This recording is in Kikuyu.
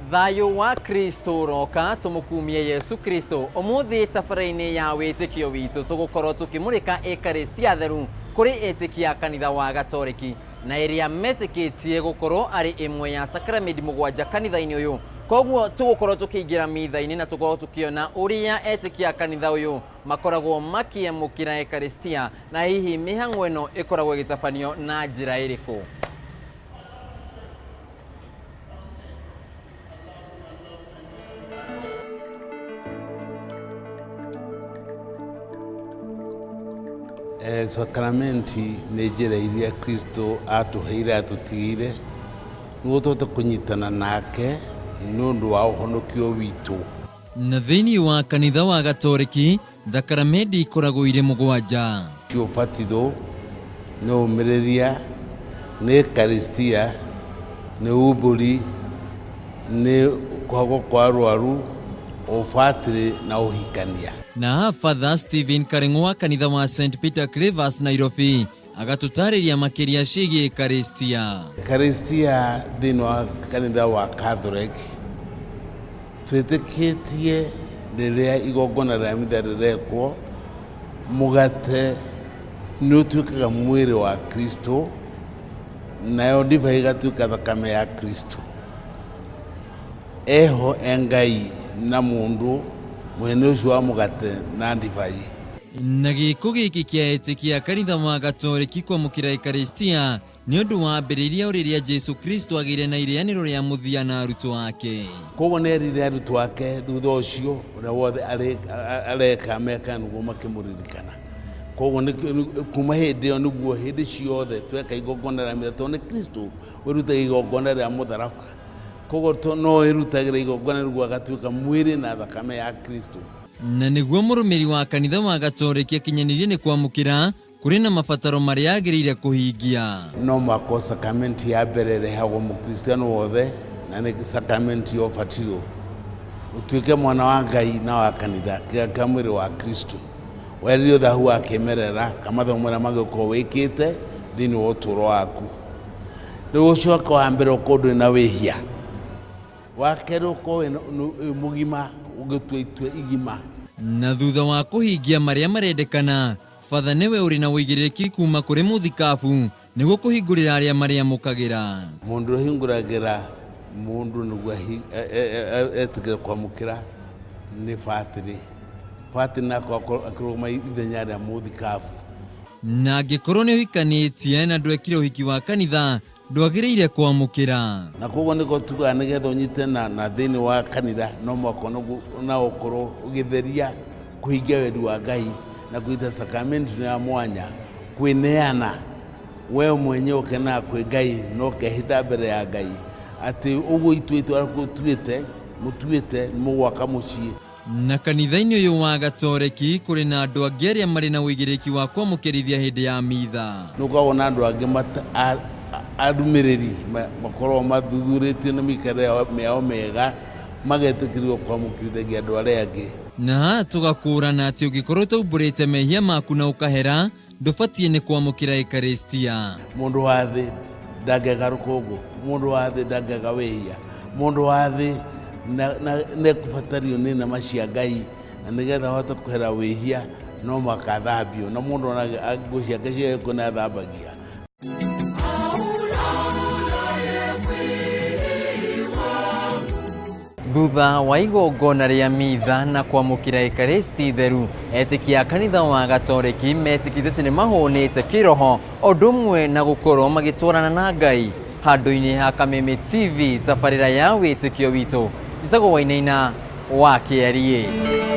Thayũ wa Kristo ũroka, tũmũkumie Yesu Kristo. Ũmũthĩ tabara-inĩ ya wĩtĩkio witũ tũgũkorwo tũkĩmũrĩka Ekaristia theru kũrĩ etĩkia a kanitha wa Gatoreki na ĩrĩa metĩkĩtie gũkorwo arĩ ĩmwe ya sakramenti mũgwanja kanitha-inĩ ũyũ. Koguo tũgũkorwo tũkĩingĩra mitha-inĩ na tũkorwo tũkĩona ũrĩa etĩkia a kanitha ũyũ makoragwo makĩamũkĩra Ekaristia na hihi mĩhang'o ĩno ĩkoragwo ĩgĩtabanio na njĩra ĩrĩkũ. Sakramenti nĩ njĩra iria Kristo atũheire atũtigĩire nĩguo tũhote kũnyitana nake nĩ ũndũ wa ũhonokio witũ. Na thĩinĩ wa kanitha wa Gatoreki, Thakaramendi ikoragwo irĩ mũgwanja. Ti ũbatitho, nĩ ũmĩrĩria, nĩ Ekaristia, nĩ umbũri, nĩ kũhagwo kwa arwaru, ũbatĩrĩ na ũhikania. Na Father Stephen Karĩng'ũ wa kanitha wa St Peter Clavers Nairobi agatũtarĩria makĩria ciĩgiĩ Ekaristia. Ekaristia thĩinĩ wa kanitha wa Catholic Twĩtĩkĩtie rĩrĩa igongona rĩa mitha rĩrekwo, mũgate nĩ ũtuĩkaga mwĩrĩ wa Kristo, nayo ndibei ĩgatuĩka thakame ya Kristo. Eho e Ngai na mũndũ, mwene ũcio wa mũgate na ndibei. Na gĩĩko gĩkĩ kĩa etĩkia a kanitha wa Gatoreki kwamũkĩra Ekaristia Nĩ ũndũ wambĩrĩirie o rĩrĩa Jesu Kristo agĩire na irĩanĩro rĩa mũthia na arutwo ake. Koguo nĩ erire arutwo ake thutha ũcio ũrĩa wothe areka meka nĩguo makĩmũririkana. Koguo kuma hĩndĩ ĩyo nĩguo hĩndĩ ciothe tweka igongona rĩa mĩtha tondũ nĩ Kristo wĩrutaga igongona rĩa mũtharaba. Koguo no ĩrutagĩra igongona nĩguo agatuĩka mwĩrĩ na thakame ya Kristo. Na nĩguo mũrũmĩrĩri wa kanitha wa Gatoreki akinyanĩrie nĩ kwamũkĩra Kũrĩ na mabataro marĩa agĩrĩire kũhingia. No mũhaka sakramenti ya mbere ĩrehagwo mũkristiano wothe na nĩ sakramenti ya ũbatitho. Ũtuĩke mwana wa Ngai na wa kanitha, kĩga kĩa mwĩrĩ wa Kristo. Wehererio thahu wa kĩmerera kana mathomo marĩa mangĩkorwo wĩkĩte thĩinĩ wa ũtũũro waku. Rĩu ũcoke wa mbere ũkorwo ndũrĩ na wĩhia. Wa kerĩ ũkorwo wĩ mũgima ũgĩtua itua igima. Na thutha wa kũhingia marĩa marendekana, Batha nĩwe ũrĩ na ũigĩrĩrĩki kuuma kũrĩ mũthikabu nĩguo kũhingũrĩra arĩa marĩamũkagĩra. Mũndũ ũrĩa ũhingũragĩra mũndũ nĩguo etĩkĩre kwamũkĩra nĩ batĩrĩ. Batĩrĩ nake akĩrũgama ithenya rĩa mũthikabu. Na angĩkorwo nĩ ũhikanĩtie na ndwekire ũhiki wa kanitha, Ndwagĩrĩire kwamũkĩra. Na koguo nĩko tugaga nĩgetha ũnyite na thĩinĩ wa kanitha no mũhaka na ũkorwo ũgĩtheria kũhingia wendi wa Ngai na kũnyita sakramenti ya mwanya kwĩneana we mwenyewe ũkenaga kwĩ Ngai na ũkehĩta mbere ya Ngai atĩ ũguo ituĩte ũtuĩte mũtuĩte nĩ mũgwaka mũciĩ. Na kanitha-inĩ ũyũ wa Gatoreki kũrĩ na andũ angĩ arĩa marĩ na ũigĩrĩrĩki wa kwamũkĩrithia hĩndĩ ya mitha. Nĩ gũkoragwo na andũ angĩ arũmĩrĩri makoragwo mathuthurĩtio nĩ mĩikarĩre yao mĩega magetĩkĩrio kwamũkĩrithagia andũ arĩa angĩ. Na haha tũgakũũrana atĩ ũngĩkorwo ũtaumbũrĩte mehia maku na ũkahera, Ndũbatiĩ nĩ kwamũkĩra Ekaristia. Mũndũ wa thĩ ndangĩaga rũkũngũ, mũndũ wa thĩ ndangĩaga wĩhia, mũndũ wa thĩ nĩekũbatario nĩ nama cia Ngai, na nĩgetha ahote kũhera wĩhia no mũhaka athambio, na mũndũ ona nguo ciake cia gĩko nĩathambagia. Thutha wa igongona rĩa mitha na kwamũkĩra Ekaristi theru, etĩkia a kanitha wa Gatoreki metĩkĩtie atĩ nĩ mahũnĩte kĩroho o ũndũ ũmwe na gũkorwo magĩtwarana na Ngai. Handũ-inĩ ha Kameme TV, tabarĩra ya wĩtĩkio witũ, njĩtagwo Wainaina wa Kĩariĩ.